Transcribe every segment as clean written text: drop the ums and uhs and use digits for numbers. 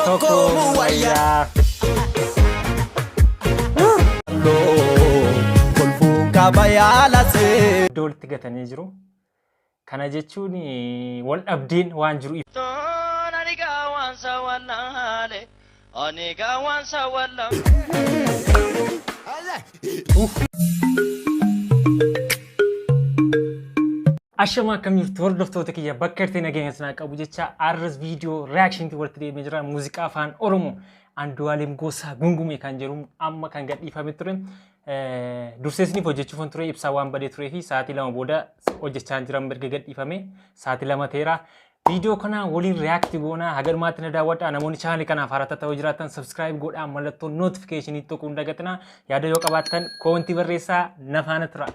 Tokkoomuu wayyaa. Kolfuun qaba yaalasee. Iddoo walitti gatanii jiru. Kana jechuun wal dhabdeen waan jiru ibsa. Ashama, akkam jirtu hordoftoota kiyya? Bakka irratti nageenya sinaa qabu jecha, arras viidiyoo reactionitti walitti deemee jira. Muuziqaa Afaan Oromoo Andu'aalem Gosaa Gungume kan jedhu amma kan gadhiifame ture. Dursee isiniif hojjechuufan ture, ibsaa waan badee turee fi sa'aatii 2 booda hojjechaa jiran, erga gadhiifame sa'aatii 2 ta'eera. Viidiyoo kana waliin react goonaa, haga dhumaatti na daawwadhaa. Namoonni chaanalii kanaaf haaraa ta'uu jiraattan subscribe godhaa, mallattoo notificationii tuquu hin dagatinaa. Yaada yoo qabaattan commentii barreessaa, na faana tura.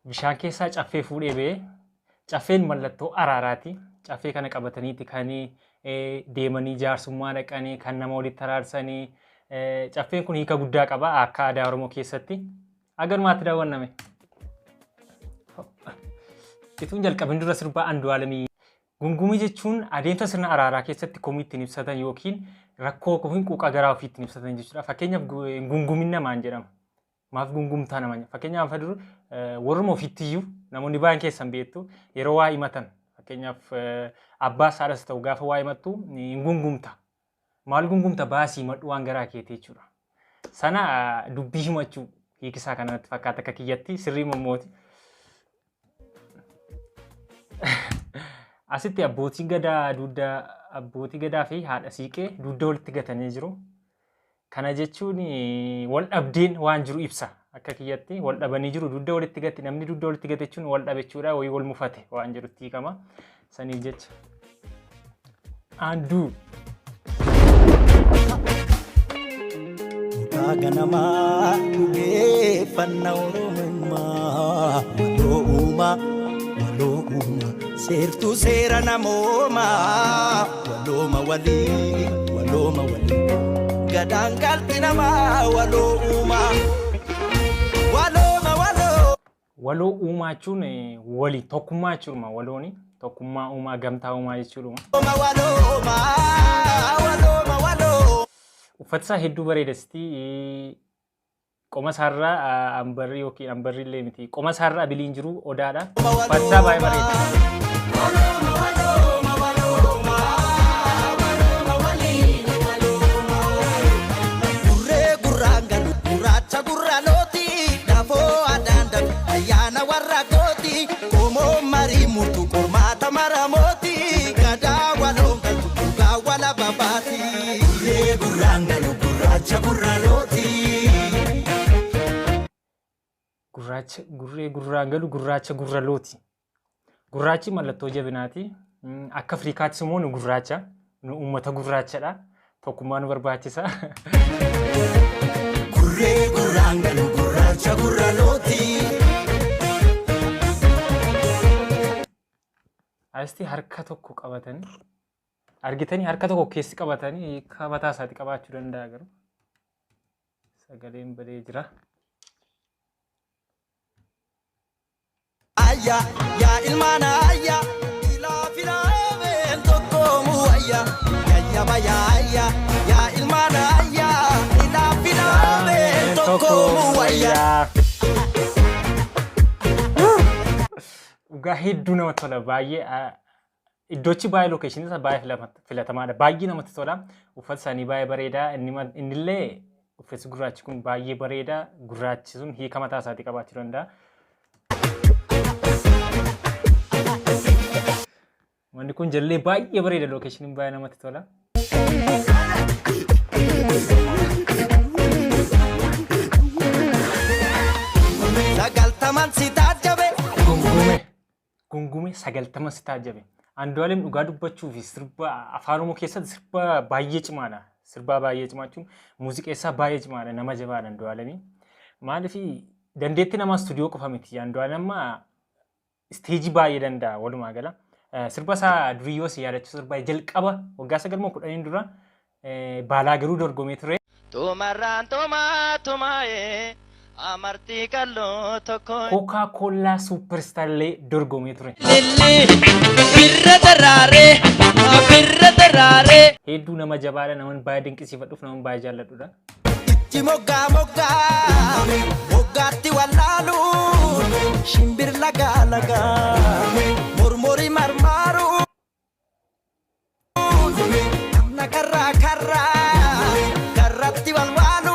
Bishaan keessaa caffee fuudhee ba'ee. Caffeen mallattoo araaraati. Caffee kana qabataniiti kan deemanii jaarsummaa dhaqanii kan nama walitti araarsanii. Caffeen kun hiika guddaa qaba akka aadaa Oromoo keessatti. Haga dhumaatti daawwanname. Ituun jalqabin dura sirbaa Andu'aalamii. Gungumii jechuun adeemsa sirna araaraa keessatti komii ittiin ibsatan yookiin rakkoo yookiin quuqaa garaa ofii ittiin ibsatan jechuudha. Fakkeenyaaf, gungumin namaan jedhama. Maaf gungumtaa namaan jedhama? Fakkeenyaaf, dur warruma ofiitti iyyuu namoonni baay'een keessan beektu, yeroo waa himatan, fakkeenyaaf abbaas haadhas ta'u, gaafa waa himattu hin gungumta. Maal gungumta? Baasii himadhu waan garaa keetii jechuudha. Sana dubbii himachuu hiikisaa kana natti fakkaata akka kiyyatti, sirrii mammooti. Asitti abbootiin gadaa dugda, abbootii gadaa fi haadha siiqee dugda walitti gatanii jiru. Kana jechuun wal dhabdeen waan jiru ibsa. Akka kiyyatti wal dhabanii jiru, dugda walitti gate. Namni dugda walitti gate jechuun wal dhabe jechuudha. Wayii wal mufate waan jirutti hiikama. Saniif jecha. Anduu. Mukaa ganamaa dhugeeffanna Oromummaa, waloo uumaa, waloo uumaa, seertuu seera namoomaa, walooma walii, walooma walii, gadaan galti namaa, waloo uumaa, walooma waloo. Waloo uumaa jechuun walii tokkummaa jechuudha. Walooni tokkummaa uumaa, gamtaa uumaa jechuudha. Walooma walooma waloo. Uffati isaa hedduu bareeda sitti. Qoma isaarraa ambarrii yookiin ambarrii illee miti. Qoma isaarraa abiliin jiru odaadha. Uffati isaa baay'ee bareeda. Gurree gurraan galu gurraacha gurra looti, dafoo adaan dafe ayyaana warra gooti, qomoo marii murtu qormaata maramooti, gadaa waloon galtu dhugaa wala babaati. Gurree gurraan galu gurraacha gurra looti. Gurraacha, gurree gurraan galu gurraacha gurra looti. Gurraachi mallattoo jabinaati. Akka Afrikaattis immoo nu gurraacha. Nu uummata gurraachadha. Tokkummaa nu barbaachisa. Gurree gurraan galu gurraacha gurra looti. Asitti harka tokko qabatanii argitanii, harka tokko keessi qabatanii hiika mataa isaati qabaachuu danda'a, garuu sagaleen badee jira. Ayya yaa ilmaan ayya, ilaa filaameen tokkoomuu ayya, yayyaba yaayya, yaa ilmaan ayya, ilaa filaameen tokkoomuu wayya. Dhugaa hedduu namatti tola baay'ee. Iddoochi baay'ee, locationii isaa baay'ee filatamaadha. Baay'ee namatti tola. Uffati isaanii baay'ee bareeda. Innillee uffati gurraachi kun baay'ee bareeda. Gurraachi sun hiika mataa isaatii qabaachuu danda'a. Wanni kun jallee baay'ee bareeda. Locationiin baay'ee namatti tola. 90n si taajjabe. Gungume. Gungume 90 si taajjabe. Andu'aalem dhugaa dubbachuu fi sirba Afaan Oromoo keessatti sirba baay'ee cimaadha. Sirba baay'ee cimaa jechuun muuziqeessaa baay'ee cimaadha. Nama jabaadha Andu'aalemi. Maaliif, dandeettii namaa istuudiyoo qofa miti. Andu'aalem amma isteejii baay'ee danda'a walumaa gala. Sirba isaa durii yoo si yaadachiisu, sirba jalqaba waggaa 9 moo 10n dura baalaa garuu dorgomee ture. Tumarraan tumaa tumaa'ee. Amartii qalloo tokko. Coca Cola Superstar illee dorgomee ture. Lilli birra daraaree birra daraaree. Hedduu nama jabaadha, naman baay'ee dinqisiifadhuuf, naman baay'ee jaalladhudha. Ichi moggaa moggaa moggaatti wallaalu shimbir lagaa lagaa mormori marmaaru namna karraa karraa karratti walwaalu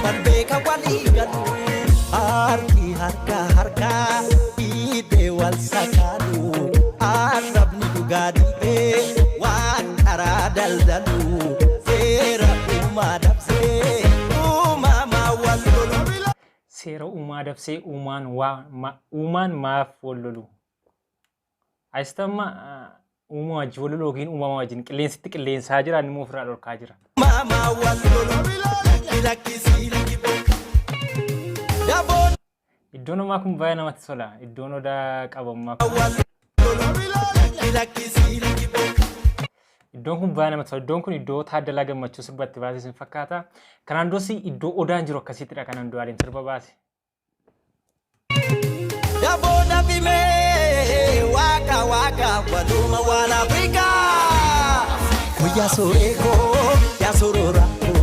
wal beeka walii galu harki harka harkaa dhiibee wal sakaalu arrabni dhugaa dhiibee waan karaa daldalu seera uumaa dabsee uumamaa wal lolu. Seera uumaa dabsee uumaan waa uumaan maaf wal lolu? Asitti uumaa wajjin wal lolu yookiin uumama wajjin qilleensitti qilleensaa jira, inni immoo ofirraa dhorkaa jira. Uumamaa wal lolu lakki lakkisii daboon Iddoon ammaa kun baay'ee namatti tola. Iddoon odaa qabammaa kun. Wal lolu lakki lakkisii. Iddoon kun baay'ee namatti tola. Iddoon kun iddoo Taaddalaa Gammachuu sirba itti baase sin fakkaata. Kanaan duras iddoo odaan jiru akkasittidha kan Andu'aalem sirba baase. Daboo dafimee waaqa waaqa waluma waan Afrikaa. Guyyaa suuree koo yaa suurora koo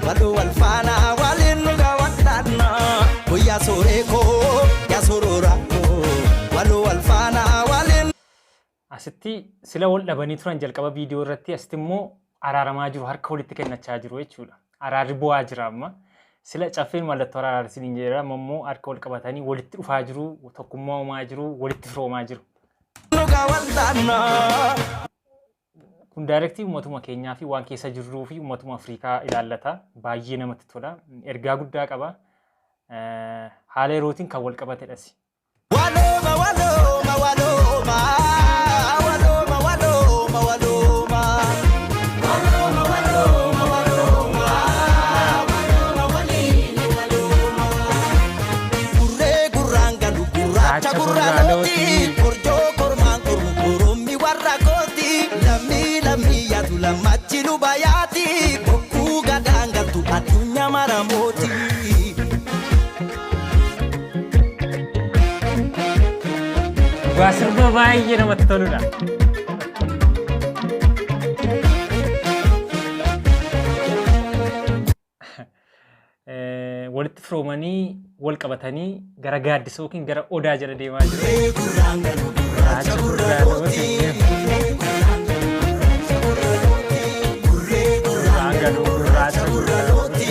waluu wal faana waliin nu gaawwadhaanna. Guyyaa suuree koo yaa suurora koo waluu wal faana waliin. Asitti sila wal dhabanii turan jalqaba viidiyoo irratti, asitti immoo araaramaa jiru, harka walitti kennachaa jiru jechuudha. Araarri bu'aa jira amma. Sila caffeen mallattoo araaraa isiniin jedheera, amma immoo harka wal qabatanii walitti dhufaa jiru, tokkummaa uumaa jiru, walitti firoomaa jiru. Nu gaawwadhaanna. Kun direct uummatuma keenyaa fi waan keessa jirruu fi uummatuma Afrikaa ilaallata. Baay'ee namatti tola. Ergaa guddaa qaba. Haala yerootiin kan wal qabatedhas. Walooma walooma walooma walooma walooma walooma. Walooma walooma walooma walooma waliin walooma. Gurree gurraan galu gurraacha gurraalooti korjoo kormaan kormu korommi warra kooti lammii lammii yaatu lammachi luba yaati bokkuu gadaan galtu addunyaa maramooti. Dhugaa sirba baay'ee namatti toludha. Walitti firoomanii wal qabatanii gara gaaddisa yookiin gara odaa jala deemaa jiru. Gurree gurraan galu gurraacha gurraalooti. Gurree gurraan galu gurraacha gurraalooti.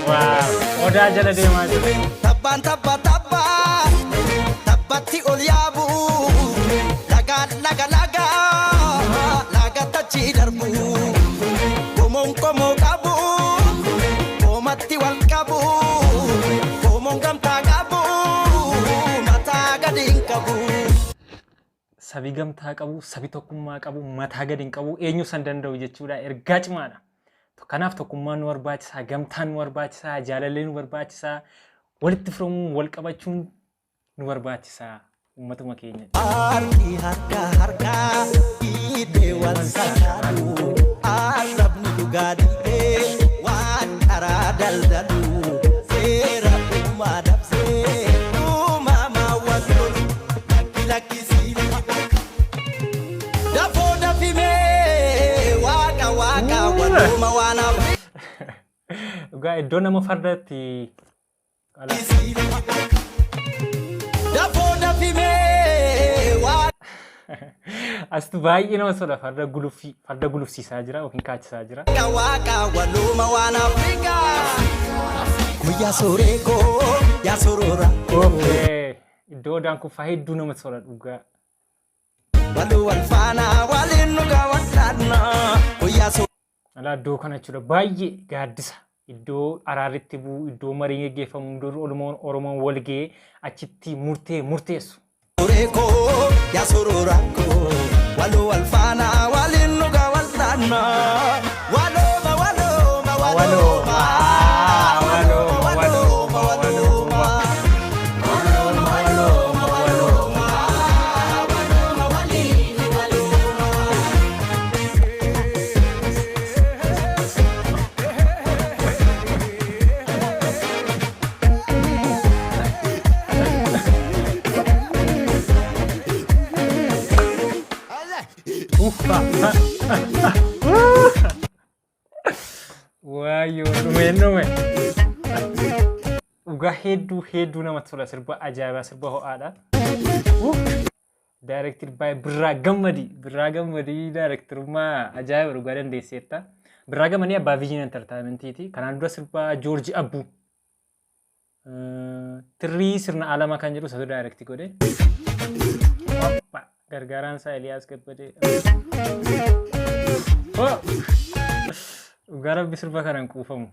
Wow! Odaa jala deemaa jiru. Tabbaan tabba tabba tabbatti ol yaabu laga laga laga laga tachi darbu qomoon qomoo qabu qoomatti wal qabu qomoon gamtaa qabu mataa gadi hin qabu. Sabi gamtaa qabu, sabi tokkummaa qabu, mataa gadi hin qabu, eenyu san danda'u jechuudha. Ergaa cimaadha. Kanaaf tokkummaan nu barbaachisaa, gamtaan nu barbaachisaa, jaalallee nu barbaachisaa, walitti firoomuun wal qabachuun nu barbaachisaa uummatuma keenya. Harki harka harka dhiibee wal sakaalu arrabni dhugaa dhiibee waan karaa daldalu seera uumaa dabsee uumamaa wal lolu lakki lakkisii dafoo dafimee waaqa waaqa waluma waan Dhugaa iddoo nama fardatti dafoo dafimee waaqa. Asitti baay'ee nama tola, farda guluffii farda gulufsiisaa jira yookiin kaachisaa jira. Waaqa waluma waan Afrikaa. Guyyaa suuree koo yaa sorora koo. Okay. Iddoo odaan kun faa hedduu nama tola dhugaa. Waluu wal faana waliin nu gaawwadhaanna. Guyyaa Alaa iddoo kana jechuudha baay'ee gaaddisa. Iddoo araarri itti bu'u, iddoo mariin geggeeffamu, iddoo Oromoon wal ga'ee achitti murtee murteessu. Suuree koo yaa sorora koo waluu wal faana waliin nu gaawwadhaanna. Walooma walooma walooma walooma walooma walooma. Walooma walooma walooma walooma waliin walooma. Waayyoo, dhumeen dhume. Dhugaa hedduu hedduu namatti tola, sirba ajaa'ibaa, sirba ho'aadha. Directed by Birraa Gammadii. Birraa Gammadii directorummaa ajaa'iba dhugaa dandeesseetta. Birraa Gammadii abbaa Vision Entertainmentiiti. Kanaan dura sirba Joorji Abbuu, Tirrii sirna alamaa kan jedhu isatu direct godhe. Hoppa! Gargaaraan isaa Eliyaas Kabbadee. Oh! Dhugaa rabbi sirba kanan quufamu.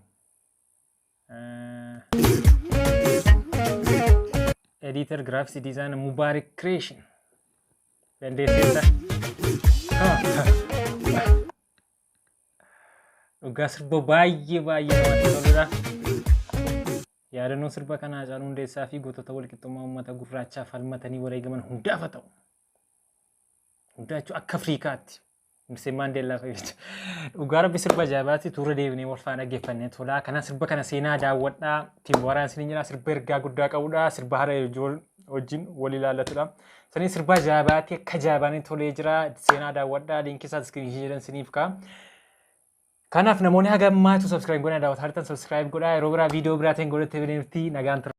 Editor, graphics designer Mubarak Creation. Dandeesseetta. Dhugaa sirba baay'ee baay'ee namatti toludha. Yaadannoon sirba kanaa Haacaaluu Hundeessaa fi gootota walqixxummaa uummata gurraachaa falmatanii wareegaman hundaaf haa ta'u. Hundaa jechuun akka Afrikaatti. Nelson Maandeellaa fa'i jechuudha. Dhugaa rabbi sirba ajaa'ibaati, tuura deebinee wal faana dhaggeeffannee tola. Kana sirba kana seenaa daawwadhaa. Ittiin bohaaraan isiniin jira. Sirba ergaa guddaa qabudha. Sirba hara ijool wajjin wal ilaallatudha. Sanii sirba ajaa'ibaati, akka ajaa'ibaan tolee jira. Seenaa daawwadhaa. Liinkii isaa iskiriinii jedhan isiniif ka'a. Kanaaf namoonni haga ammaatu subscribe godhaa daawwataa jirtan subscribe godhaa. Yeroo biraa viidiyoo biraatiin godhattee bineefti nagaan tura.